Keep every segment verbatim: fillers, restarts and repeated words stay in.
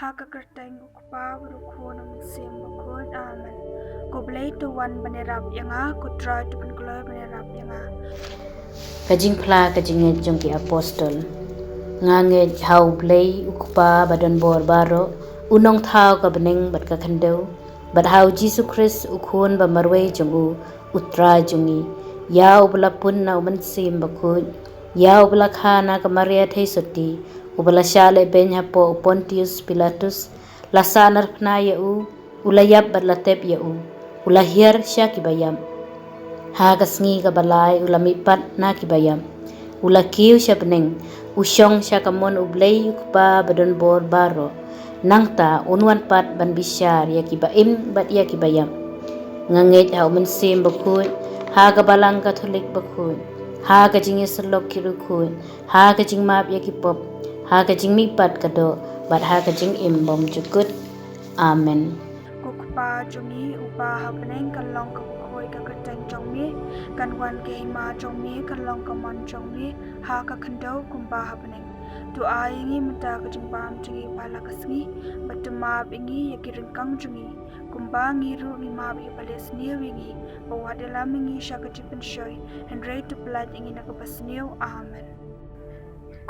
Ha ka kyrteng u Kpa bad u Khun bad u Mynsiem Bakhuid. Amen. Ko Blei to wan ban ïarap ïa nga, ko Trai to pynkloi ban ïarap ïa nga. Ka jingphla ka jingngeit jong ki apostol. Nga ngeit ha u Blei u Kpa ba don bor baroh, u nongthaw ka bneng bad ka khyndew, bad ha u Jisu Khrist u Khun ba marwei jong u, u Trai jong ngi, ïa u ba la pun na u Mynsiem Bakhuid, ïa u ba la kha na ka Maria Theisotti, u ba la shah lehbeiñ hapoh u Pontius Pilatus, la sahnarphna ïa u, u la ïap bad la tep ïa u, u la hiar sha ki ba ïap. Ha ka sngi ka ba lai u la mihpat na ki ba ïap, u la kiew sha bneng, u shong sha ka mon u Blei u Kpa ba don bor baroh. Nangta un wan pat ban bishar ïa ki ba im bad ïa ki ba ïap. Nga ngeit ha u Mynsiem Bakhuid, ha ka Balang Katholik bakhuid, ha ka jingïasyllok ki riewkhuid, ha ka jingmap ïa ki pop, ha ka jingmihpat ka doh, bad ha ka jingim bymjukut. Amen. Ko Kpa jong ngi uba ha bneng, kan long ka bakhuid ka kyrteng jong me, kan wan ka hima jong me, kan long ka mon jong me ha ka khyndew kumba ha bneng. To ai ïa ngi mynta ka jingbam jong ngi ba la ka sngi, bad to map ïa ngi ïa ki ryngkang jong ngi, kumba ngi ruh ngi map ïa uba leh sniew ïa ngi, bad wat ïalam ïa ngi sha ka jingpynshoi, hynrei to pyllait ïa ngi na ka basniew. Amen.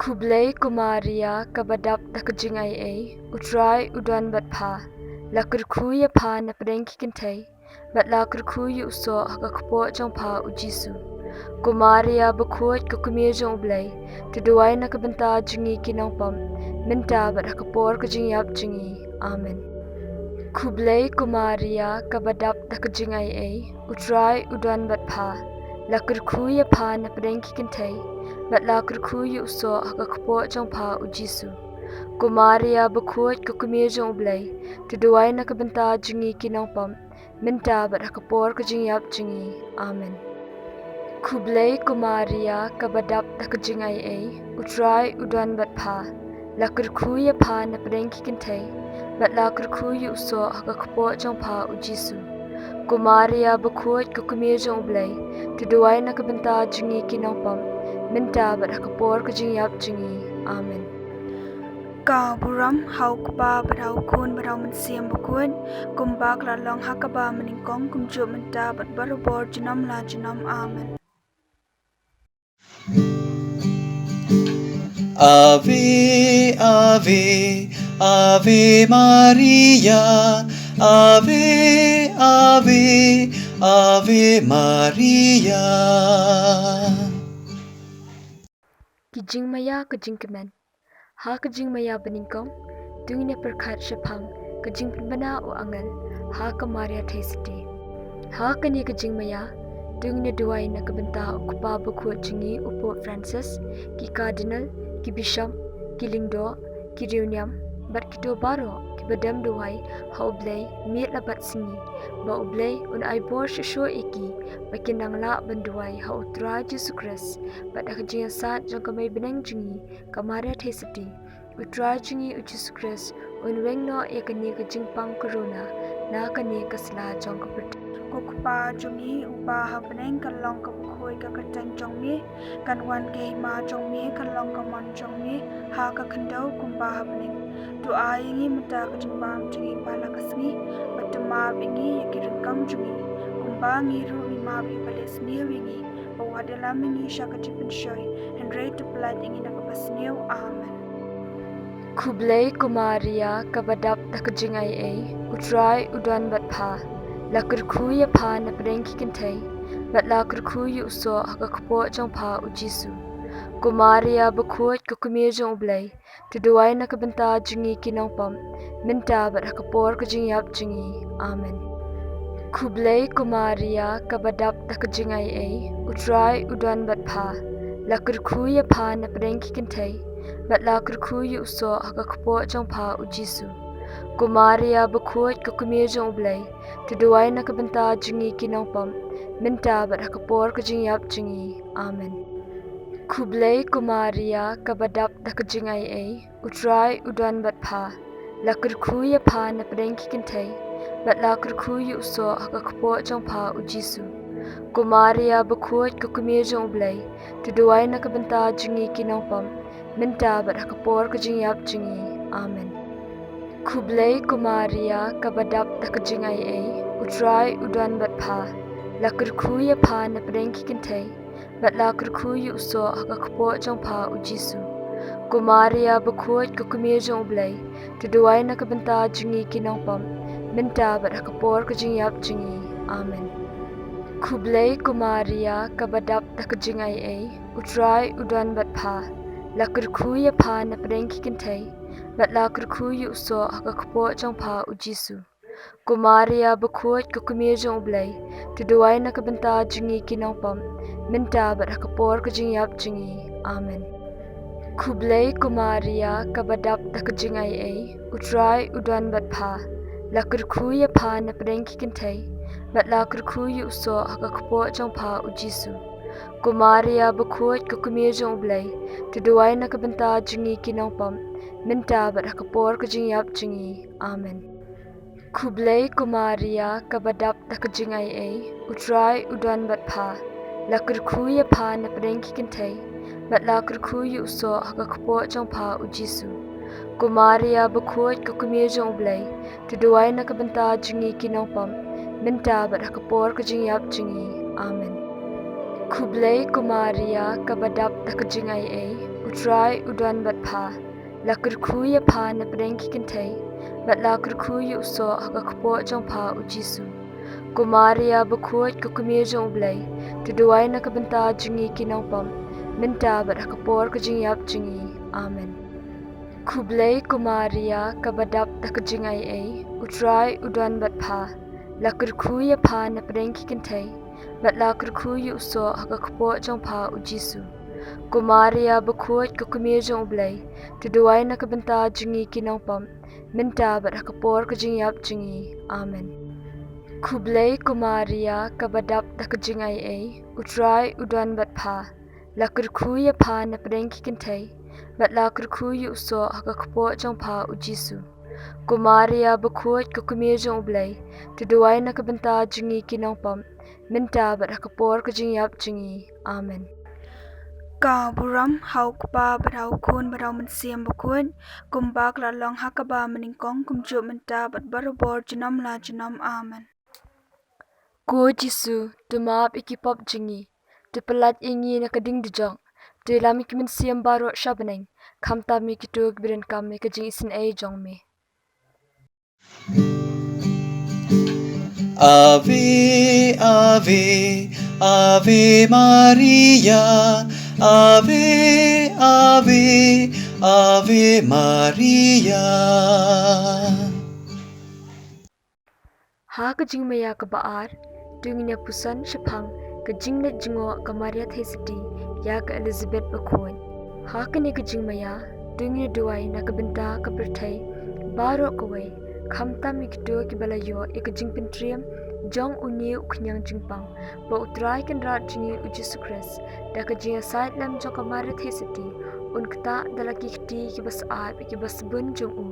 Khublei ko Maria, kaba dap da ka jingaiei, u Trai u don bad pha. La kyrkhu ïa pha napdeng ki kynthei, bad la kyrkhu ïa u soh ha ka kpoh jong pha u Jisu. Ko Maria bakhuid, ko kmie jong u Blei, to duwai na ka bynta jong ngi ki nongpop, mynta bad ha ka por ka jingïap jong ngi. Amen. Khublei ko Maria, kaba dap da ka jingaiei, u Trai u don bad pha. La kyrkhu ïa pha napdeng ki kynthei, bad la kyrkhu ïa u soh ha ka kpoh jong pha u Jisu. Ko Maria bakhuid, ko kmie jong u Blei, to duwai na ka bynta jong ngi ki nongpop, mynta bad ha ka por ka jingïap jong ngi. Amen. Khublei ko Maria, kaba dap da ka jingaiei, u Trai u don bad pha. La kyrkhu ïa pha napdeng ki kynthei, bad la kyrkhu ïa u soh ha ka kpoh jong pha u Jisu. Ko Maria bakhuid, ko kmie jong u Blei, to duwai na ka bynta jong ngi ki nongpop, mynta bad ha ka por ka jingïap jong ngi. Amen. Ka burom ha u Kpa bad ha u Khun bad ha u Mynsiem Bakhuid, kumba ka la long ha kaba mynnyngkong, kumjuh mynta bad barabor, junom la junom. Amen. Ave, Ave, Ave Maria, Ave, Ave, Ave Maria. Ki jingmaïa ka jingkmen. Ha ka jingmaïa banyngkong, to ngin ïa pyrkhat shaphang ka jingpynbna u angel ha ka Maria Theisotti. Ha kane ka jingmaïa, to ngin ïa duwai na ka bynta u Kpa Bakhuid jong ngi u Pope Francis, ki Cardinal, ki Bishop, ki Lyngdoh, ki Riewniam, bad kito baroh kiba dem duwai ha u Blei miet la bad sngi, ba u Blei un ai bor shuh shuh ïa ki, ba kin nang lah ban duwai ha u Trai Jisu Khrist, bad ha ka jingïasaid jong ka Mei bneng jong ngi, ka Maria Theisotti. U Trai jong ngi u Jisu Khrist un weng noh ïa kane ka jingpang corona na kane ka sla jong ka pyrthei. Ko Kpa jong ngi uba ha bneng, kan long ka bakhuid ka kyrteng jong me, kan wan ka hima jong me, kan long ka mon jong me ha ka khyndew kumba ha bneng. To ai ïa ngi mynta ka jingbam jong ngi ba la ka sngi, bad to map ïa ngi ïa ki ryngkang jong ngi, kumba ngi ruh ngi map ïa uba leh sniew ïa ngi, bad wat ïalam ïa ngi sha ka jingpynshoi, hynrei to pyllait ïa ngi na ka basniew. Amen. Khublei ko Maria, kaba dap da ka jingaiei, u Trai u don bad pha. La kyrkhu ïa pha napdeng ki kynthei, bad la kyrkhu ïa u soh ha ka kpoh jong pha u Jisu. Ko Maria bakhuid, ko kmie jong u Blei, to duwai na ka bynta jong ngi ki nongpop, mynta bad ha ka por ka jingïap jong ngi. Amen. Khublei ko Maria, kaba dap da ka jingaiei, u Trai u don bad pha. La kyrkhu ïa pha napdeng ki kynthei, bad la kyrkhu ïa u soh ha ka kpoh jong pha u Jisu. Ko Maria bakhuid, ko kmie jong u Blei, to duwai na ka bynta jong ngi ki nongpop, mynta bad ha ka por ka jingïap jong ngi. Amen. Khublei ko Maria, kaba dap da ka jingaiei, u Trai u don bad pha. La kyrkhu ïa pha napdeng ki kynthei, bad la kyrkhu ïa u soh ha ka kpoh jong pha u Jisu. Ko Maria bakhuid, ko kmie jong u Blei, to duwai na ka bynta jong ngi ki nongpop, mynta bad ha ka por ka jingïap jong ngi. Amen. Khublei ko Maria kaba dap da ka jingaiei, U Trai u don bad pha. La kyrkhu ïa pha napdeng ki kynthei, bad la kyrkhu ïa u soh ha ka kpoh jong pha u Jisu. Ko Maria bakhuid, ko kmie jong U Blei, to duwai na ka bynta jong ngi ki nongpop, mynta bad ha ka por ka jingïap jong ngi. Amen. Khublei ko Maria kaba dap da ka jingaiei, U Trai u don bad pha. La kyrkhu ïa pha napdeng ki kynthei, bad la kyrkhu ïa u soh ha ka kpoh jong pha u Jisu. Ko Maria bakhuid, ko kmie jong U Blei, to duwai na ka bynta jong ngi ki nongpop, mynta bad ha ka por ka jingïap jong ngi. Amen. Khublei ko Maria kaba dap da ka jingaiei, U Trai u don bad pha. La kyrkhu ïa pha napdeng ki kynthei, bad la kyrkhu ïa u soh ha ka kpoh jong pha u Jisu. Ko Maria bakhuid, ko kmie jong U Blei, to duwai na ka bynta jong ngi ki nongpop, mynta bad ha ka por ka jingïap jong ngi. Amen. Khublei ko Maria kaba dap da ka jingaiei, U Trai u don bad pha. La kyrkhu ïa pha napdeng ki kynthei, bad la kyrkhu ïa u soh ha ka kpoh jong pha u Jisu. Ko Maria bakhuid, ko kmie jong U Blei, to duwai na ka bynta jong ngi ki nongpop, mynta bad ha ka por ka jingïap jong ngi. Amen. Khublei ko Maria kaba dap da ka jingaiei, U Trai u don bad pha. La kyrkhu ïa pha napdeng ki kynthei, bad la kyrkhu ïa u soh ha ka kpoh jong pha u Jisu. Ko Maria bakhuid, ko kmie jong U Blei, to duwai na ka bynta jong ngi ki nongpop, mynta bad ha ka por ka jingïap jong ngi. Amen. Khublei ko Maria kaba dap da ka jingaiei, U Trai u don bad pha. La kyrkhu ïa pha napdeng ki kynthei, bad la kyrkhu ïa u soh ha ka kpoh jong pha u Jisu. Ko Maria bakhuid, ko kmie jong U Blei, to duwai na ka bynta jong ngi ki nongpop, mynta bad ha ka por ka jingïap jong ngi. Amen. Khublei ko Maria kaba dap da ka jingaiei, U Trai u don bad pha. La kyrkhu ïa pha napdeng ki kynthei, bad la kyrkhu ïa u soh ha ka kpoh jong pha u Jisu. Ko Maria bakhuid, ko kmie jong U Blei, to duwai na ka bynta jong ngi ki nongpop, mynta bad ha ka por ka jingïap jong ngi. Amen. Ka burom ha U Kpa bad ha U Khun bad ha U Mynsiem Bakhuid, kumba ka la long ha kaba mynnyngkong, kumjuh mynta bad barabor, junom la junom. Amen. Ko Jisu, to map ïa ki pop jong ngi, to pyllait ïa ngi na ka ding dujok, to ïalam ïa ki mynsiem baroh sha bneng, khamtam ïa kito kiba donkam ïa ka jingisynei jong me. Ave, Ave, Ave Maria, Ave, Ave, Ave Maria. Ha ka jingmaïa kaba ar, to ngin ïa puson shaphang ka jingleit jngoh ka Maria Theisotti ïa ka Elizabeth bakhuid. Ha kane ka jingmaïa, to ngin ïa duwai na ka bynta ka pyrthei baroh kawei, khamtam ïa kito kiba la ïoh ïa ka jingpyntrim jong une u khñiang jingpang, ba U Trai Kynrad jong ngi U Jisu Khrist, da ka jingïasaid lem jong ka Maria Theisotti, un ktah da la ki kti kiba syaid, kiba sbun jong u,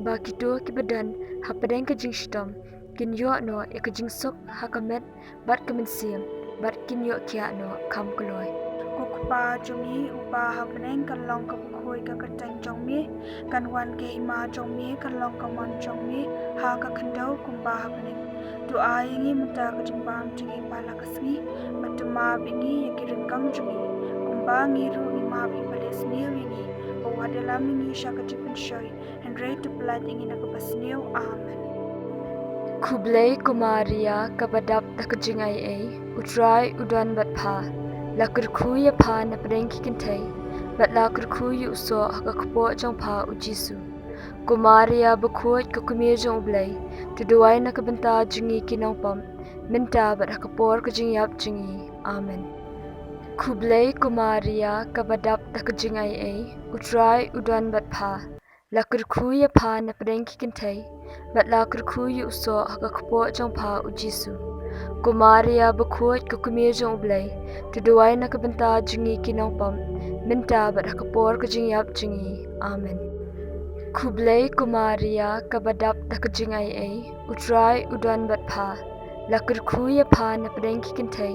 ba kito kiba don hapdeng ka jingshitom kin ïoh noh ïa ka jingsuk ha ka met bad ka mynsiem, bad kin ïoh khiah noh kham kloi. Ko Kpa jong ngi uba ha bneng, kan long ka bakhuid ka kyrteng jong me, kan wan ka hima jong me, kan long ka mon jong me ha ka khyndew kumba ha bneng. To ai ïa ngi mynta ka jingbam jong ngi ba la ka sngi, bad to map ïa ngi ïa ki ryngkang jong ngi, kumba ngi ruh ngi map ïa kiba leh sniew ïa ngi, bad wat ïalam ïa ngi sha ka jingpynshoi, hynrei to pyllait ïa ngi na kaba sniew. Amen. Khublei ko Maria kaba dap da ka jingaiei, U Trai u don bad pha. La kyrkhu ïa pha napdeng ki kynthei, bad la kyrkhu ïa u soh ha ka kpoh jong pha u Jisu. Ko Maria bakhuid, ko kmie jong U Blei, to duwai na ka bynta jong ngi ki nongpop, mynta bad ha ka por ka jingïap jong ngi. Amen. Khublei ko Maria kaba dap da ka jingaiei, U Trai u don bad pha. La kyrkhu ïa pha napdeng ki kynthei, bad la kyrkhu ïa u soh ha ka kpoh jong pha u Jisu. Ko Maria bakhuid, ko kmie jong U Blei, to duwai na ka bynta jong ngi ki nongpop, mynta bad ha ka por ka jingïap jong ngi. Amen. Khublei ko Maria kaba dap da ka jingaiei, U Trai u don bad pha. La kyrkhu ïa pha napdeng ki kynthei,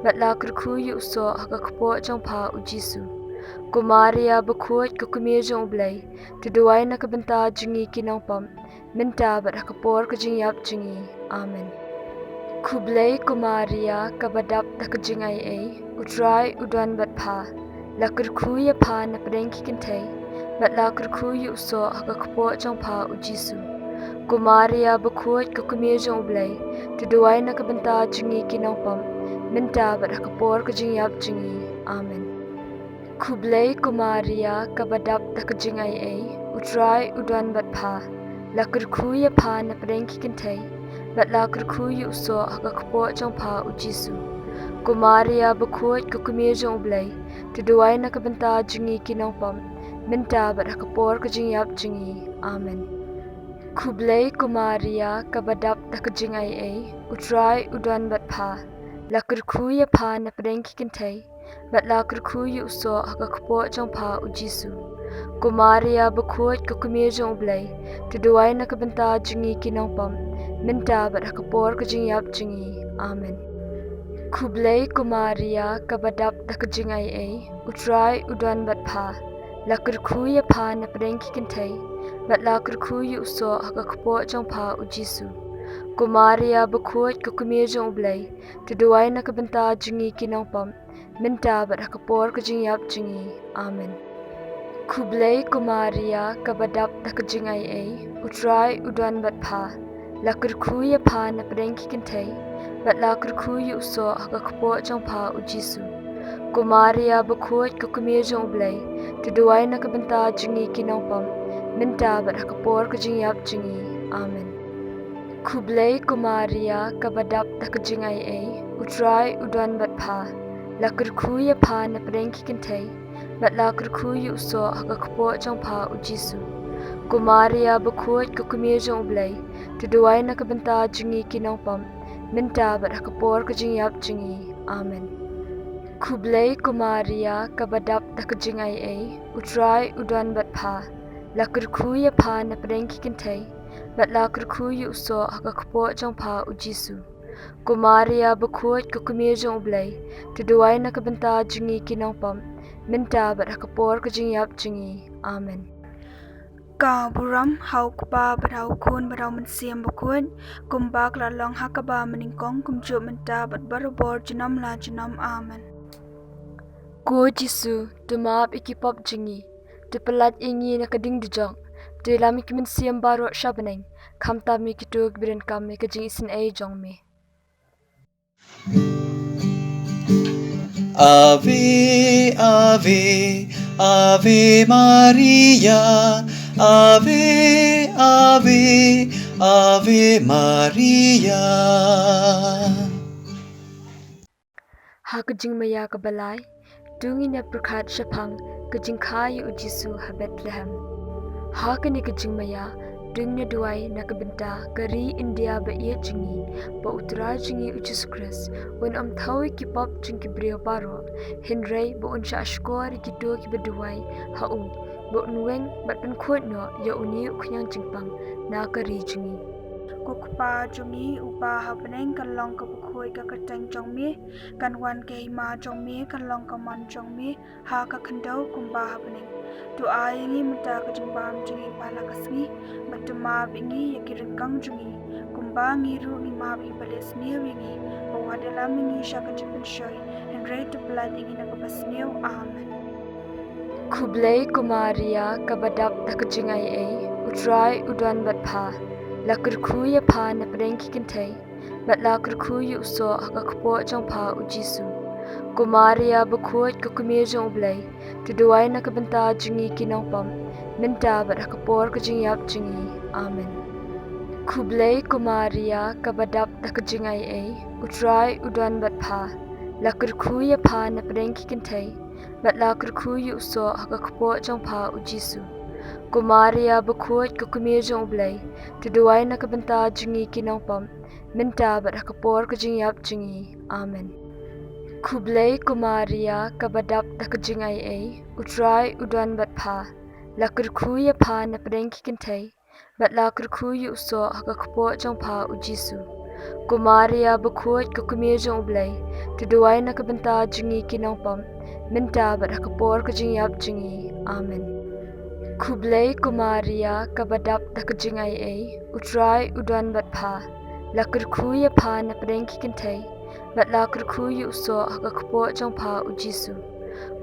bad la kyrkhu ïa u soh ha ka kpoh jong pha u Jisu. Ko Maria bakhuid, ko kmie jong U Blei, to duwai na ka bynta jong ngi ki nongpop, mynta bad ha ka por ka jingïap jong ngi. Amen. Khublei ko Maria, kaba dap da ka jingaiei, U Trai u don bad pha. La kyrkhu ïa pha napdeng ki kynthei, bad la kyrkhu ïa u soh ha ka kpoh jong pha, U Jisu. Ko Maria bakhuid, ko kmie jong U Blei, to duwai na ka bynta jong ngi ki nongpop, mynta bad ha ka por ka jingïap jong ngi. Amen. Khublei ko Maria, kaba dap da ka jingaiei, U Trai u don bad pha. La kyrkhu ïa pha napdeng ki kynthei, bad la kyrkhu ïa u soh ha ka kpoh jong pha, U Jisu. Ko Maria bakhuid, ko kmie jong U Blei, to duwai na ka bynta jong ngi ki nongpop, mynta bad ha ka por ka jingïap jong ngi. Amen. Khublei ko Maria, kaba dap da ka jingaiei, U Trai u don bad pha. La kyrkhu ïa pha napdeng ki kynthei, bad la kyrkhu ïa u soh ha ka kpoh jong pha, U Jisu. Ko Maria bakhuid, ko kmie jong U Blei, to duwai na ka bynta jong ngi ki nongpop, mynta bad ha ka por ka jingïap jong ngi. Amen. Khublei ko Maria, kaba dap da ka jingaiei, U Trai u don bad pha. La kyrkhu ïa pha napdeng ki kynthei, bad la kyrkhu ïa u soh ha ka kpoh jong pha, U Jisu. Ko Maria bakhuid, ko kmie jong U Blei, to duwai na ka bynta jong ngi ki nongpop, mynta bad ha ka por ka jingïap jong ngi. Amen. Khublei ko Maria, kaba dap da ka jingaiei, U Trai u don bad pha. La kyrkhu ïa pha napdeng ki kynthei, bad la kyrkhu ïa u soh ha ka kpoh jong pha, U Jisu. Ko Maria bakhuid, ko kmie jong U Blei, to duwai na ka bynta jong ngi ki nongpop, mynta bad ha ka por ka jingïap jong ngi. Amen. Khublei ko Maria, kaba dap da ka jingaiei, U Trai u don bad pha. La kyrkhu ïa pha napdeng ki kynthei, bad la kyrkhu ïa u soh ha ka kpoh jong pha, U Jisu. Ko Maria bakhuid, ko kmie jong U Blei, to duwai na ka bynta jong ngi ki nongpop, mynta bad ha ka por ka jingïap jong ngi. Amen. Khublei ko Maria, kaba dap da ka jingaiei, U Trai u don bad pha. La kyrkhu ïa pha napdeng ki kynthei, bad la kyrkhu ïa u soh ha ka kpoh jong pha, U Jisu. Ko Maria bakhuid, ko kmie jong U Blei, to duwai na ka bynta jong ngi ki nongpop, mynta bad ha ka por ka jingïap jong ngi. Amen. Ka burom ha U Kpa bad ha U Khun bad ha U Mynsiem Bakhuid, kumba ka la long ha kaba mynnyngkong, kumjuh mynta bad barabor, junom la junom. Amen. Ko Jisu, to map ïa ki pop jong ngi, to pyllait ïa ngi na ka ding dujok, to ïalam ïa ki mynsiem baroh sha bneng, khamtam ïa kito kiba donkam ïa ka jingisynei jong me. Ave, Ave, Ave Maria, Ave, Ave, Ave Maria. Ha ka jingmaïa kaba lai, to ngin ïa pyrkhat shaphang ka jingkha ïa U Jisu ha Bethlehem. Ha kane ka jingmaïa, to ngin ïa duwai na ka bynta ka ri India ba ïeit jong ngi, ba U Trai jong ngi U Jisu Khrist un ym thew ïa ki pop jong ki briew baroh, hynrei ba un shah shkor ïa kito kiba duwai ha u, ba un weng bad pynkhuid noh ïa une u khñiang jingpang na ka ri jong ngi. Ko Kpa jong ngi uba ha bneng, kan long kaba khuid ka kyrteng jong me, kan wan ka hima jong me, kan long ka mon jong me ha ka khyndew kumba ha bneng. To ai ïa ngi mynta ka jingbam jong ngi ba la ka sngi, bad to map ïa ngi ïa ki ryngkang jong ngi, kumba ngi ruh ngi map ïa kiba leh sniew ïa ngi, bad wat ïalam ïa ngi sha ka jingpynshoi, hynrei to pyllait ïa ngi na kaba sniew. Amen. Khublei ko Maria, kaba dap da ka jingaiei, U Trai u don bad pha. La kyrkhu ïa pha napdeng ki kynthei, bad la kyrkhu ïa u soh ha ka kpoh jong pha, U Jisu. Ko Maria bakhuid, ko kmie jong U Blei, to duwai na ka bynta jong ngi ki nongpop, mynta bad ha ka por ka jingïap jong ngi. Amen. Khublei ko Maria, kaba dap da ka jingaiei, U Trai u don bad pha. La kyrkhu ïa pha napdeng ki kynthei, bad la kyrkhu ïa u soh ha ka kpoh jong pha, U Jisu. Ko Maria bakhuid, ko kmie jong U Blei, to duwai na ka bynta jong ngi ki nongpop, mynta bad ha ka por ka jingïap jong ngi. Amen. Khublei ko Maria, kaba dap da ka jingaiei, U Trai u don bad pha. La kyrkhu ïa pha napdeng ki kynthei, bad la kyrkhu ïa u soh ha ka kpoh jong pha, U Jisu. Ko Maria bakhuid, ko kmie jong U Blei, to duwai na ka bynta jong ngi ki nongpop, mynta bad ha ka por ka jingïap jong ngi. Amen. Khublei ko Maria, kaba dap da ka jingaiei, U Trai u don bad pha. La kyrkhu ïa pha napdeng ki kynthei, bad la kyrkhu ïa u soh ha ka kpoh jong pha, U Jisu.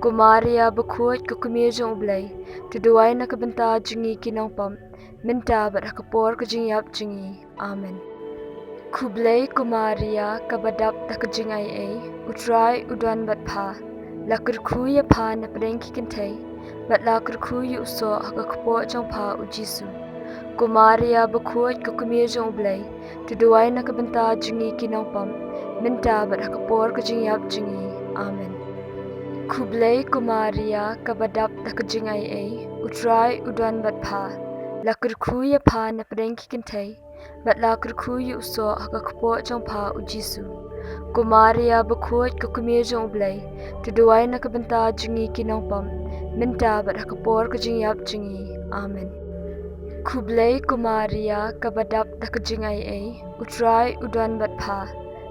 Ko Maria bakhuid, ko kmie jong U Blei, to duwai na ka bynta jong ngi ki nongpop, mynta bad ha ka por ka jingïap jong ngi. Amen. Khublei ko Maria, kaba dap da ka jingaiei, U Trai u don bad pha. La kyrkhu ïa pha napdeng ki kynthei, bad la kyrkhu ïa u soh ha ka kpoh jong pha, U Jisu. Ko Maria bakhuid, ko kmie jong U Blei, to duwai na ka bynta jong ngi ki nongpop, mynta bad ha ka por ka jingïap jong ngi. Amen. Khublei ko Maria, kaba dap da ka jingaiei, U Trai u don bad pha. La kyrkhu ïa pha napdeng ki kynthei, bad la kyrkhu ïa u soh ha ka kpoh jong pha, U Jisu. Ko Maria bakhuid, ko kmie jong U Blei, to duwai na ka bynta jong ngi ki nongpop, mynta bad ha ka por ka jingïap jong ngi. Amen. Khublei ko Maria, kaba dap da ka jingaiei, U Trai u don bad pha.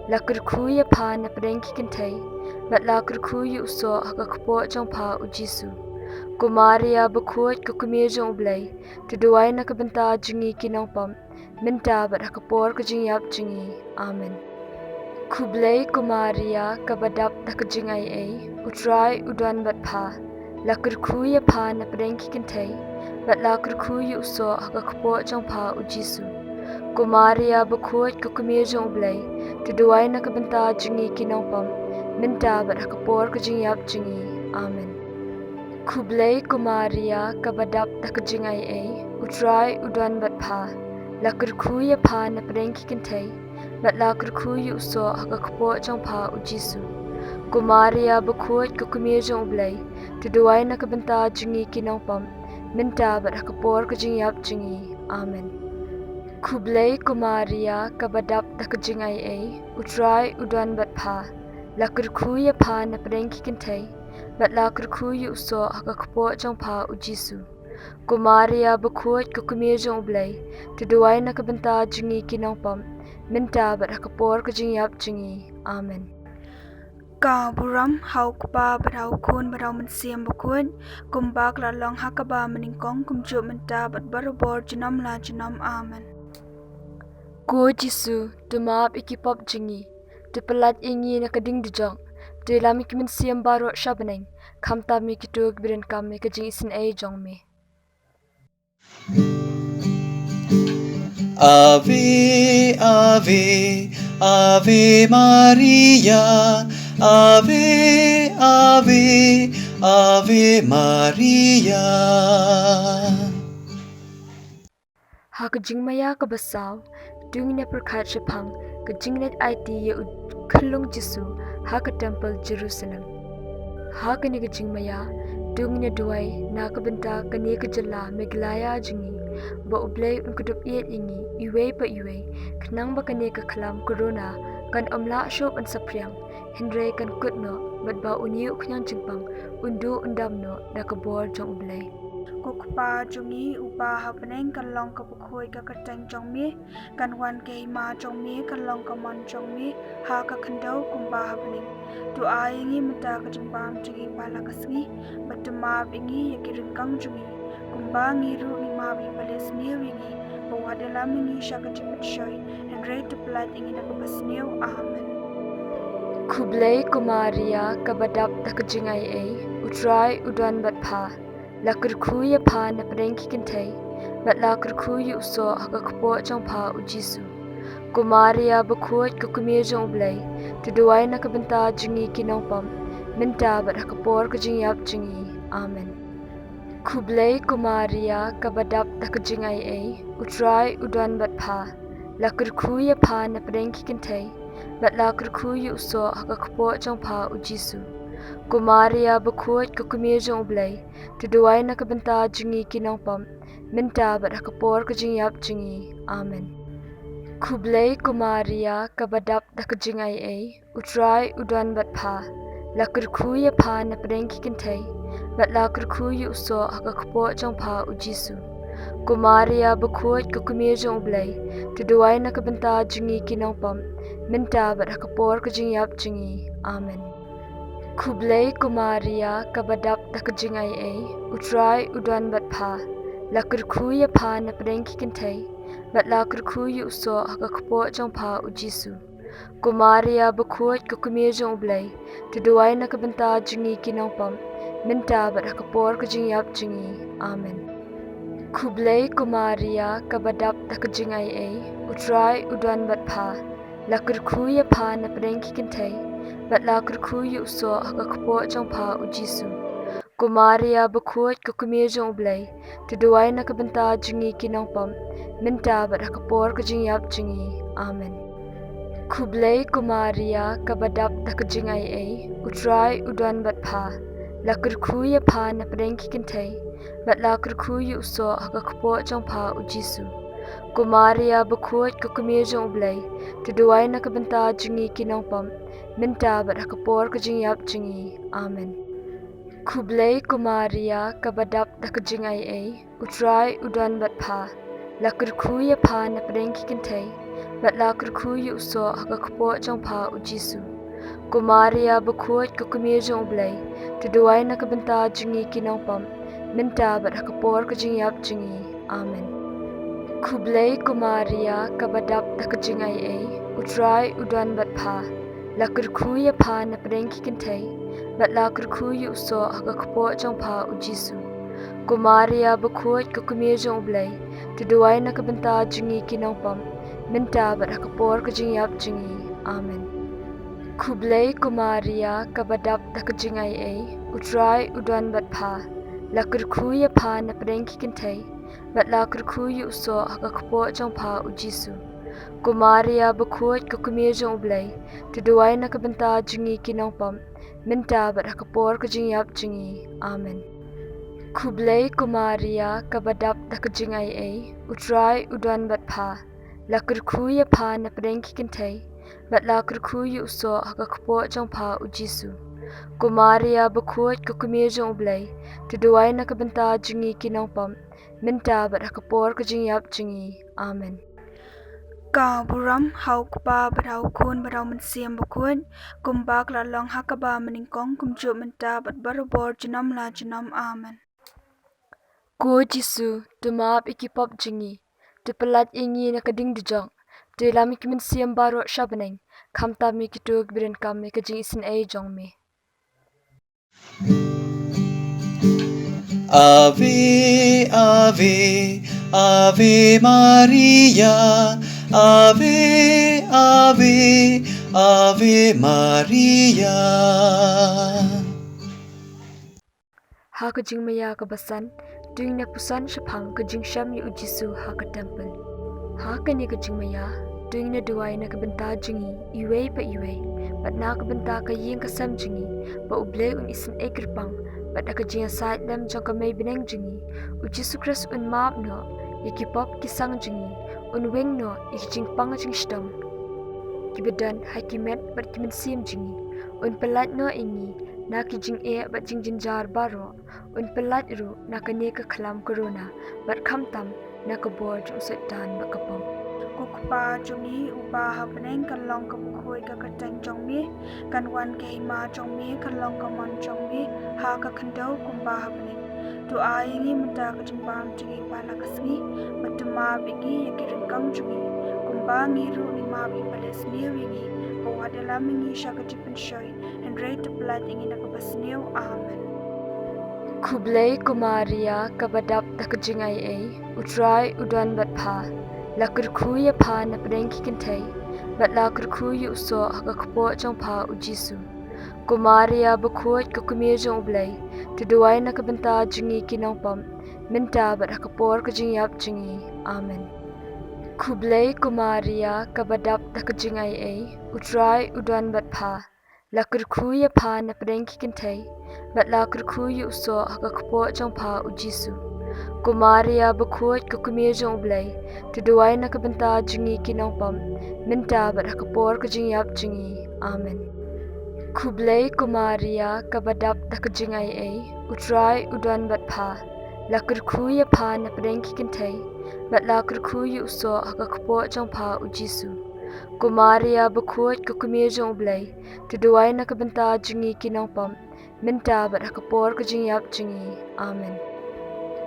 La kyrkhu ïa pha napdeng ki kynthei, bad la kyrkhu ïa u soh ha ka kpoh jong pha, U Jisu. Ko Maria bakhuid, ko kmie jong U Blei, to duwai na ka bynta jong ngi ki nongpop, mynta bad ha ka por ka jingïap jong ngi. Amen. Khublei ko Maria, kaba dap da ka jingaiei, U Trai u don bad pha. La kyrkhu ïa pha napdeng ki kynthei, bad la kyrkhu ïa u soh ha ka kpoh jong pha, U Jisu. Ko Maria bakhuid, ko kmie jong U Blei, to duwai na ka bynta jong ngi ki nongpop, mynta bad ha ka por ka jingïap jong ngi. Amen. Khublei ko Maria, kaba dap da ka jingaiei, U Trai u don bad pha. La kyrkhu ïa pha napdeng ki kynthei, bad la kyrkhu ïa u soh ha ka kpoh jong pha, U Jisu. Ko Maria bakhuid, ko kmie jong U Blei, to duwai na ka bynta jong ngi ki nongpop, mynta bad ha ka por ka jingïap jong ngi. Amen. Khublei ko Maria, kaba dap da ka jingaiei, U Trai u don bad pha. La kyrkhu ïa pha napdeng ki kynthei, bad la kyrkhu ïa u soh ha ka kpoh jong pha, U Jisu. Ko Maria bakhuid, ko kmie jong U Blei, to duwai na ka bynta jong ngi ki nongpop, mynta bad ha ka por ka jingïap jong ngi. Amen. Ka burom ha U Kpa bad ha U Khun bad ha U Mynsiem Bakhuid, kumba ka la long ha kaba mynnyngkong, kumjuh mynta bad barabor, junom la junom. Amen. Ko Jisu, to map ïa ki pop jong ngi, to pyllait ïa ngi na ka ding dujok, to ïalam ïa ki mynsiem baroh sha bneng, khamtam ïa kito kiba donkam ïa ka jingisynei jong me. Ave, ave, ave Maria, ave, ave, ave Maria. Ha ka jingmaïa kaba saw, to ngin ïa pyrkhat shaphang ka jingleit aiti ïa u khyllung Jisu ha ka templ Jerusalem. Ha kane ka jingmaïa, to ngin ïa duwai na ka bynta kane ka jylla Meghalaya jong ngi, ba U Blei un kdup ïeit ïa ngi iwei pa iwei, khnang ba kane ka khlam corona kan ym lah shuh ban saphriang, hynrei kan kut noh, bad ba une u khñiang jingpang un duh un dam noh da ka bor jong U Blei. Ko Kpa jong ngi uba ha bneng, kan long ka bakhuid ka kyrteng jong me, kan wan ka hima jong me, kan long ka mon jong me ha ka khyndew kumba ha bneng. To ai ïa ngi mynta ka jingbam jong ngi ba la ka sngi, bad to map ïa ngi ïa ki ryngkang jong ngi, kumba ngi ruh ngi map ïa kiba leh sniew ïa ngi, bad wat ïalam ïa ngi sha ka jingpynshoi, hynrei to pyllait ïa ngi na kaba sniew. Amen. Khublei ko Maria, kaba dap da ka jingaiei, U Trai u don bad pha. La kyrkhu ïa pha napdeng ki kynthei, bad la kyrkhu ïa u soh ha ka kpoh jong pha, U Jisu. Ko Maria bakhuid, ko kmie jong U Blei, to duwai na ka bynta jong ngi ki nongpop, mynta bad ha ka por ka jingïap jong ngi. Amen. Khublei ko Maria, kaba dap da ka jingaiei, U Trai u don bad pha. La kyrkhu ïa pha napdeng ki kynthei, bad la kyrkhu ïa u soh ha ka kpoh jong pha, U Jisu. Ko Maria bakhuid, ko kmie jong U Blei, to duwai na ka bynta jong ngi ki nongpop, mynta bad ha ka por ka jingïap jong ngi. Amen. Khublei ko Maria, kaba dap da ka jingaiei, U Trai u don bad pha. La kyrkhu ïa pha napdeng ki kynthei, bad la kyrkhu ïa u soh ha ka kpoh jong pha, U Jisu. Ko Maria bakhuid, ko kmie jong U Blei, to duwai na ka bynta jong ngi ki nongpop, mynta bad ha ka por ka jingïap jong ngi. Amen. Khublei ko Maria, kaba dap da ka jingaiei, U Trai u don bad pha. La kyrkhu ïa pha napdeng ki kynthei, bad la kyrkhu ïa u soh ha ka kpoh jong pha, U Jisu. Ko Maria bakhuid, ko kmie jong U Blei, to duwai na ka bynta jong ngi ki nongpop, mynta bad ha ka por ka jingïap jong ngi. Amen. Khublei ko Maria, kaba dap da ka jingaiei, U Trai u don bad pha. La kyrkhu ïa pha napdeng ki kynthei, bad la kyrkhu ïa u soh ha ka kpoh jong pha, U Jisu. Ko Maria bakhuid, ko kmie jong U Blei, to duwai na ka bynta jong ngi ki nongpop, mynta bad ha ka por ka jingïap jong ngi. Amen. Khublei ko Maria, kaba dap da ka jingaiei, U Trai u don bad pha. La kyrkhu ïa pha napdeng ki kynthei, bad la kyrkhu ïa u soh ha ka kpoh jong pha, U Jisu. Ko Maria bakhuid, ko kmie jong U Blei, to duwai na ka bynta jong ngi ki nongpop, mynta bad ha ka por ka jingïap jong ngi. Amen. Khublei ko Maria, kaba dap da ka jingaiei, U Trai u don bad pha. La kyrkhu ïa pha napdeng ki kynthei, bad la kyrkhu ïa u soh ha ka kpoh jong pha, U Jisu. Ko Maria bakhuid, ko kmie jong U Blei, to duwai na ka bynta jong ngi ki nongpop, mynta bad ha ka por ka jingïap jong ngi. Amen. Khublei ko Maria, kaba dap da ka jingaiei, U Trai u don bad pha. La kyrkhu ïa pha napdeng ki kynthei, bad la kyrkhu ïa u soh ha ka kpoh jong pha, U Jisu. Ko Maria bakhuid, ko kmie jong U Blei, to duwai na ka bynta jong ngi ki nongpop, mynta bad ha ka por ka jingïap jong ngi. Amen. Khublei ko Maria, kaba dap da ka jingaiei, U Trai u don bad pha. La kyrkhu ïa pha napdeng ki kynthei, bad la kyrkhu ïa u soh ha ka kpoh jong pha, U Jisu. Ko Maria bakhuid, ko kmie jong U Blei, to duwai na ka bynta jong ngi ki nongpop, mynta bad ha ka por ka jingïap jong ngi. Amen. Khublei ko Maria, kaba dap da ka jingaiei, U Trai u don bad pha. La kyrkhu ïa pha napdeng ki kynthei, bad la kyrkhu ïa u soh ha ka kpoh jong pha, U Jisu. Ko Maria bakhuid, ko kmie jong U Blei, to duwai na ka bynta jong ngi ki nongpop, mynta bad ha ka por ka jingïap jong ngi. Amen. Ka burom ha U Kpa bad ha U Khun bad ha U Mynsiem Bakhuid, kumba ka la long ha kaba mynnyngkong, kumjuh mynta bad barabor, junom la junom. Amen. Ko Jisu, to map ïa ki pop jong ngi, to pyllait ïa ngi na ka ding dujok, to ïalam ïa ki mynsiem baroh sha bneng, khamtam ïa kito kiba donkam ïa ka jingisynei jong me. Ave, Ave, Ave Maria, Ave, Ave, Ave Maria. Ha ka jingmaïa kaba san, to ngin ïa puson shaphang ka jingshem ïa U Jisu ha ka templ. Ha kane ka jingmaïa, to ngin ïa duwai na ka bynta jong ngi iwei pa iwei, bad na ka bynta ka ïing ka sem jong ngi, ba U Blei un isynei kyrpang, bad da ka jingïasaid lem jong ka Mei bneng jong ngi, U Jisu Khrist un map noh ïa ki pop ki sang jong ngi, un weng noh ïa ki jingpang jingshitom kiba don ha ki met bad ki mynsiem jong ngi, un pyllait noh ïa ngi na ki jingeh bad jingjynjar baroh, un pyllait ruh na kane ka khlam corona, bad khamtam na ka bor jong u Soitan bad ka pop. Ko Kpa jong ngi uba ha bneng, kan long kaba khuid ka kyrteng jong me, kan wan ka hima jong me, kan long ka mon jong me ha ka khyndew kumba ha bneng. To ai ïa ngi mynta ka jingbam jong ngi ba la ka sngi, bad to map ïa ngi ïa ki ryngkang jong ngi, kumba ngi ruh ngi map ïa kiba leh sniew ïa ngi, bad wat ïalam ïa ngi sha ka jingpynshoi, hynrei to pyllait ïa ngi na kaba sniew. Amen. Khublei ko Maria, kaba dap da ka jingaiei, U Trai u don bad pha. La kyrkhu ïa pha napdeng ki kynthei, bad la kyrkhu ïa u soh ha ka kpoh jong pha, U Jisu. Ko Maria bakhuid, ko kmie jong U Blei, to duwai na ka bynta jong ngi ki nongpop, mynta bad ha ka por ka jingïap jong ngi. Amen. Khublei ko Maria, kaba dap da ka jingaiei, U Trai u don bad pha. La kyrkhu ïa pha napdeng ki kynthei, bad la kyrkhu ïa u soh ha ka kpoh jong pha, U Jisu. Ko Maria bakhuid, ko kmie jong U Blei, to duwai na ka bynta jong ngi ki nongpop, mynta bad ha ka por ka jingïap jong ngi. Amen. Khublei ko Maria, kaba dap da ka jingaiei, U Trai u don bad pha. La kyrkhu ïa pha na pdeng ki kynthei, bad la kyrkhu ïa u soh ha ka kpoh jong pha u Jisu. Ko Maria bakhuid, ko kmie jong u Blei, to duwai na ka bynta jong ngi ki nongpop, mynta bad ha ka por ka jingïap jong ngi. Amen.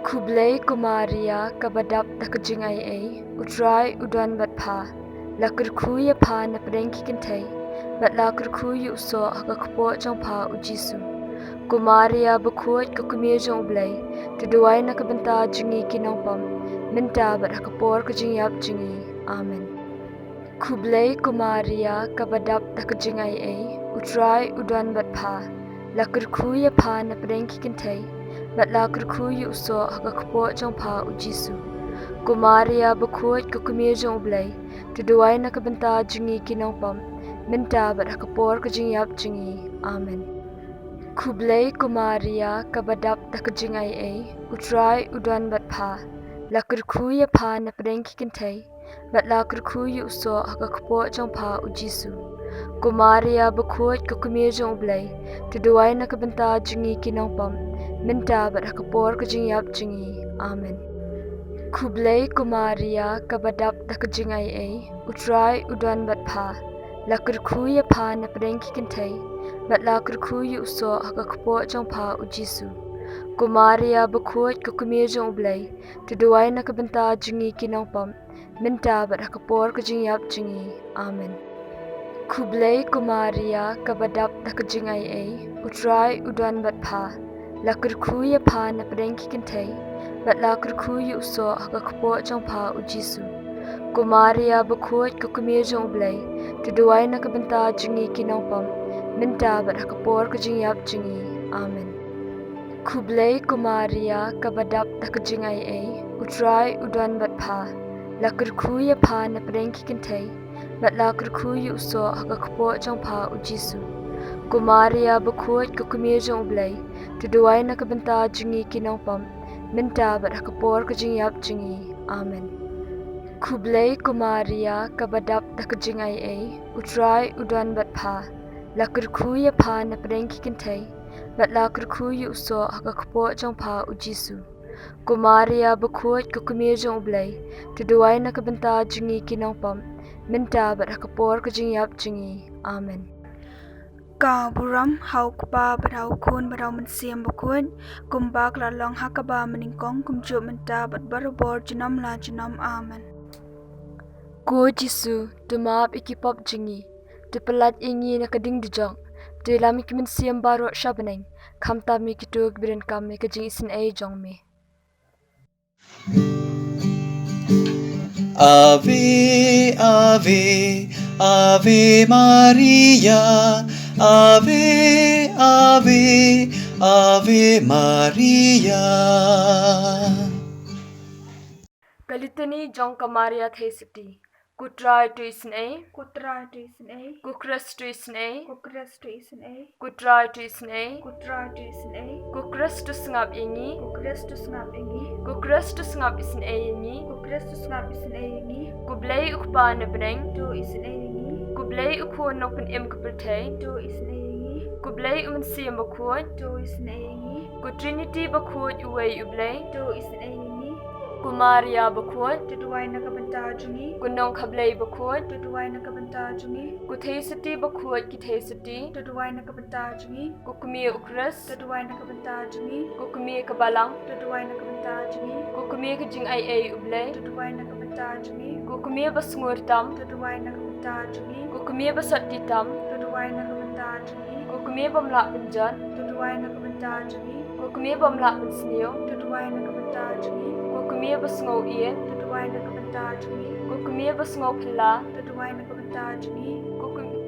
Khublei ko Maria, kaba dap da ka jingaiei, u Trai u don bad pha. La kyrkhu ïa pha na pdeng ki kynthei, bad la kyrkhu ïa u soh ha ka kpoh jong pha u Jisu. Ko Maria bakhuid, ko kmie jong u Blei, to duwai na ka bynta jong ngi ki nongpop, mynta bad ha ka por ka jingïap jong ngi. Amen. Khublei ko Maria, kaba dap da ka jingaiei, u Trai u don bad pha. La kyrkhu ïa pha na pdeng ki kynthei, bad la kyrkhu ïa u soh ha ka kpoh jong pha u Jisu. Ko Maria bakhuid, ko kmie jong u Blei, to duwai na ka bynta jong ngi ki nongpop, mynta bad ha ka por ka jingïap jong ngi. Amen. Khublei ko Maria, kaba dap da ka jingaiei, u Trai u don bad pha. La kyrkhu ïa pha na pdeng ki kynthei, bad la kyrkhu ïa u soh ha ka kpoh jong pha u Jisu. Ko Maria bakhuid, ko kmie jong u Blei, to duwai na ka bynta jong ngi ki nongpop, mynta bad ha ka por ka jingïap jong ngi. Amen. Khublei ko Maria, kaba dap da ka jingaiei, u Trai u don bad pha. La kyrkhu ïa pha na pdeng ki kynthei, bad la kyrkhu ïa u soh ha ka kpoh jong pha u Jisu. Ko Maria bakhuid, ko kmie jong u Blei, to duwai na ka bynta jong ngi ki nongpop, mynta bad ha ka por ka jingïap jong ngi. Amen. Khublei ko Maria, kaba dap da ka jingaiei, u Trai u don bad pha. La kyrkhu ïa pha na pdeng ki kynthei, bad la kyrkhu ïa u soh ha ka kpoh jong pha u Jisu. Ko Maria bakhuid, ko kmie jong u Blei, to duwai na ka bynta jong ngi ki nongpop, mynta bad ha ka por ka jingïap jong ngi. Amen. Khublei ko Maria, kaba dap da ka jingaiei, u Trai u don bad pha. La kyrkhu ïa pha na pdeng ki kynthei, bad la kyrkhu ïa u soh ha ka kpoh jong pha u Jisu. Ko Maria bakhuid, ko kmie jong u Blei, to duwai na ka bynta jong ngi ki nongpop, mynta bad ha ka por ka jingïap jong ngi. Amen. Khublei ko Maria, kaba dap da ka jingaiei, u Trai u don bad pha. La kyrkhu ïa pha na pdeng ki kynthei, bad la kyrkhu ïa u soh ha ka kpoh jong pha u Jisu. Ko Maria bakhuid, ko kmie jong u Blei, to duwai na ka bynta jong ngi ki nongpop, mynta bad ha ka por ka jingïap jong ngi. Amen. Ka burom ha u Kpa bad ha u Khun bad ha u Mynsiem Bakhuid, kumba ka la long ha kaba mynnyngkong, kumjuh mynta bad barabor junom la junom. Amen. Ko Jisu, to map ïa ki pop jong ngi, to pyllait ïa ngi na ka ding dujok, to ïalam ïa ki mynsiem baroh sha bneng, khamtam ïa kito kiba donkam ïa ka jingisynei jong me. Ave, Ave, Ave Maria, Ave, Ave, Ave Maria. Ka Litany jong ka Maria Theisotti. Ko Trai to isynei. Ko Trai to isynei. Ko Khrist to isynei. Ko Khrist to isynei. Ko Trai to isynei. Ko Trai to isynei. Ko Khrist to sngap ïa ngi. Ko Khrist to sngap ïa ngi. Ko Khrist to sngap isynei ïa ngi. Ko Khrist to sngap isynei ïa ngi. Ko Blei u Kpa na bneng to isynei ïa ngi. Ko Blei u Khun nongpynim ka pyrthei to isynei ïa ngi. Ko Blei u Mynsiem Bakhuid to isynei ïa ngi. Ko Trinity Bakhuid uwei u Blei to isynei ïa ngi. Ko Maria Bakhuid to duwai na ka bynta jong ngi. Ko Nongkhablei Bakhuid to duwai na ka bynta jong ngi. Ko Theisotti Bakhuid ki Theisotti to duwai na ka bynta jong ngi. Ko Kmie u Khrist to duwai na ka bynta jong ngi. Ko Kmie ka Balang to duwai na ka bynta jong ngi. Ko Kmie ka Jingaiei u Blei to duwai na ka bynta jong ngi. Ko Kmie ba sngewtam to duwai na ka bynta jong ngi. Ko Kmie ba sotti tam to duwai na ka bynta jong ngi. Ko Kmie bym lah pynjot to duwai na ka bynta jong ngi. Ko Kmie bym lah pynsniew to duwai na ka bynta jong ngi. Ko Kmie ba sngewieit to duwai na ka bynta jong ngi. Ko Kmie ba sngewphylla to duwai na ka bynta jong ngi. Ko Kmie,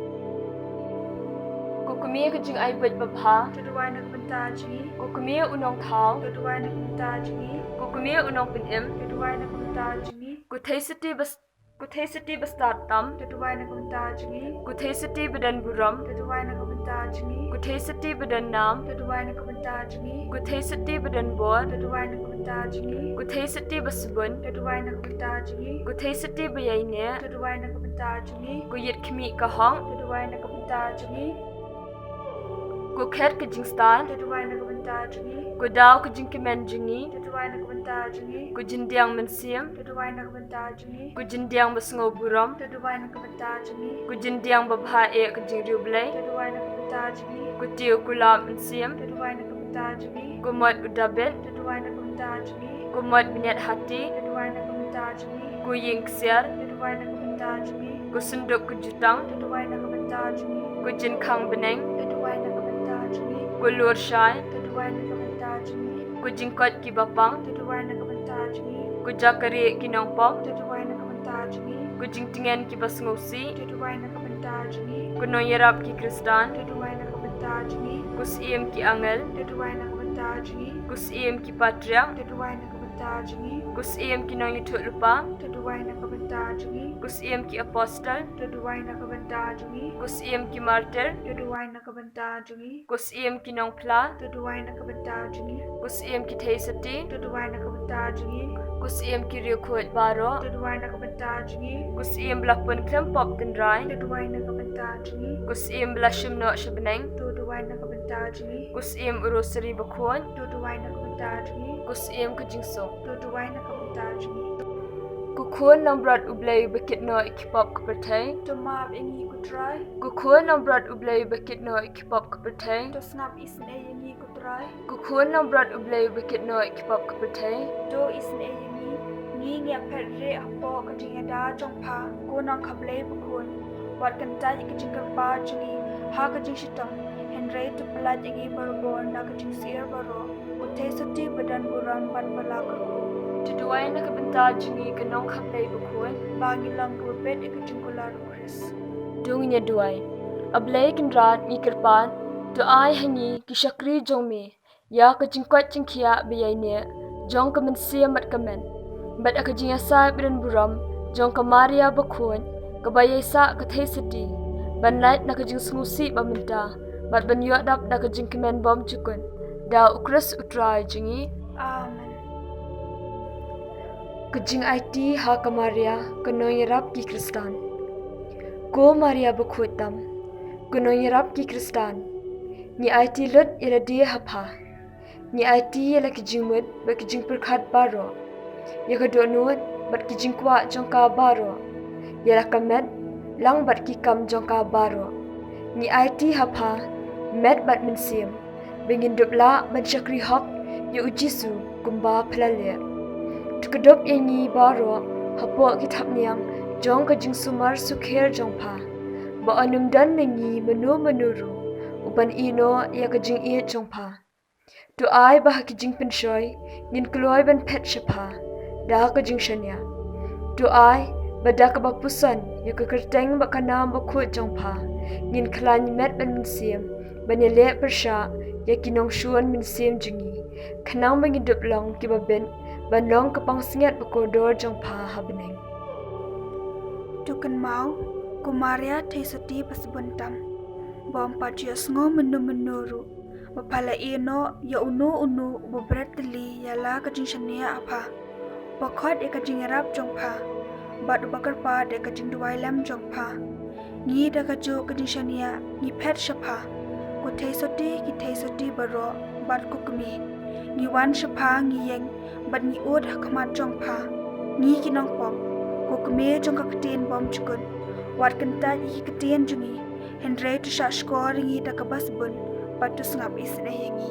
ko Kmie ka Jingaibeit Babha to duwai na ka bynta jong ngi. Ko Kmie u Nongthaw to duwai na ka bynta jong ngi. Ko Kmie u Nongpynim to duwai na ka bynta jong ngi. Ko Theisotti ba, ko Theisotti ba stad tam to duwai na ka bynta jong ngi. Ko Theisotti ba don burom to duwai na ka bynta jong ngi. Ko Theisotti ba don nam to duwai na ka bynta jong ngi. Ko Theisotti ba don bor to duwai na ka bynta jong ngi. Ko Theisotti ba sbun to duwai na ka bynta jong ngi. Ko Theisotti ba ïaineh to duwai na ka bynta jong ngi. Ko Ïit Khmih ka Hok to duwai na ka bynta jong ngi. Ko khet ka jingstad, to duwai na ka bynta jong ngi. Ko daw ka jingkmen jong ngi, to duwai na ka bynta jong ngi. Ko jingdiang mynsiem, to duwai na ka bynta jong ngi. Ko jingdiang basngewburom, to duwai na ka bynta jong ngi. Ko jingdiang babha eh ka jingriewblei, to duwai na ka bynta jong ngi. Ko tiew kulab mynsiem, to duwai na ka bynta jong ngi. Ko mot u Dabid, to duwai na ka bynta jong ngi. Ko mot bniat hati, to duwai na ka bynta jong ngi. Ko ïing ksiar, to duwai na ka bynta jong ngi. Ko synduk ka jutang, to duwai na ka bynta jong ngi. Ko jingkhang bneng, to duwai na ka bynta jong ngi. Ko lur shai, to duwai na ka bynta jong ngi. Ko jingkoit ki bapang, to duwai na ka bynta jong ngi. Ko jakari ki nongpop, to duwai na ka bynta jong ngi. Ko jingtngen ki basngewsih, to duwai na ka bynta jong ngi. Ko nongïarap ki Khristan, to duwai na ka bynta jong ngi. Ko syiem ki angel, to duwai na ka bynta jong ngi. Ko syiem ki patriark, to duwai na ka bynta jong ngi. Ko syiem ki nongïathuhlypa, to duwai na ka bynta jong ngi. Ko syiem ki apostol, to duwai na ka bynta jong ngi. Ko syiem ki martir, to duwai na ka bynta jong ngi. Ko syiem ki nongphla, to duwai na ka bynta jong ngi. Ko syiem ki theisotti, to duwai na ka bynta jong ngi. Ko syiem ki riewkhuid baroh, to duwai na ka bynta jong ngi. Ko syiem ba la pun khlem pop tynrai, to duwai na ka bynta jong ngi. Ko syiem ba la shim noh sha bneng, to duwai na ka bynta jong ngi. Ko syiem u rosary bakhuid, to duwai na ka bynta jong ngi. Ko syiem ka jingsuk, to duwai na ka bynta jong ngi. Ko khun nongbrot U Blei uba kit noh ïa ki pop ka pyrthei, to map ïa ngi ko Trai. Ko khun nongbrot U Blei uba kit noh ïa ki pop ka pyrthei, to sngap isynei ïa ngi ko Trai. Ko khun nongbrot U Blei uba kit noh ïa ki pop ka pyrthei, to isynei ïa ngi. Ngi ngi ïaphet rieh hapoh ka jingïada jong pha, ko nongkha Blei bakhuid. Wat kyntait ïa ka jingkyrpad jong ngi ha ka jingshitom, hynrei to pyllait ïa ngi barabor na ka jingsyier baroh, ko theisotti ba don burom bad ba la kyrkhu. To duwai na ka bynta jong ngi ko nongkha Blei bakhuid, ba ngin long kiba bit ïa ka jingkular U Khrist. To ngin ïa duwai. A Blei Kynrad, ngi kyrpad, to ai ha ngi ki shakri jong me ïa ka jingkoit jingkhiah ba ïaineh jong ka mynsiem bad ka met, bad ïa ka jingïasaid ba don burom jong ka Maria bakhuid, kaba ïaisah ka theisotti ban lait na ka jingsngewsih ba mynta, bad ban ïoh dap da ka jingkmen bymjukut. Da U Khrist U Trai jong ngi. Amen. Ka jingaiti ha ka Maria, ka nongïarap ki Khristan. Ko Maria bakhuid tam, ka nongïarap ki Khristan, ngi aiti lut ïa lade ha pha. Ngi aiti ïa la ki jingmut bad ki jingpyrkhat baroh, ïa ka dohnud bad ki jingkwah jong ka baroh, ïa la ka met lang bad ki kam jong ka baroh. Ngi aiti ha pha met bad mynsiem, ba ngin dup lah ban shakri hok ïa U Jisu kumba pha la leh. To kdup ïa ngi baroh hapoh ki thapniang jong ka jingsumar sukher jong pha, ba un ym don na ngi mano mano ruh uban ïehnoh ïa ka jingïeit jong pha. To ai ba ha ki jingpynshoi ngin kloi ban phet sha pha da ka jingshaniah. To ai ba da kaba puson ïa ka kyrteng bad ka nam bakhuid jong pha, ngin khlaiñ met bad mynsiem ban ïaleh pyrshah ïa ki nongshun mynsiem jong ngi, khnang ba ngin dup long kiba bit ban long ka pansngiat bakordor jong pha ha bneng. To kynmaw, ko Maria theisotti ba sbun tam, ba ym pat ju ïohsngew mynno mynno ruh ba pha la ïehnoh ïa uno uno uba bret tylli ïa la ka jingshaniah ha pha, uba khot ïa ka jingïarap jong pha, bad uba kyrpad ïa ka jingduwai lem jong pha. Ngi da kajuh ka jingshaniah ngi phet sha pha, ko theisotti ki theisotti baroh, bad ko kmie. Ngi wan sha pha, ngi ïeng bad ngi ud ha khmat jong pha, ngi ki nongpop, ko kmie jong ka ktien bymjukut. Wat kyntait ïa ki ktien jong ngi, hynrei to shah shkor ïa ngi da kaba sbun, bad to sngap isynei ïa ngi.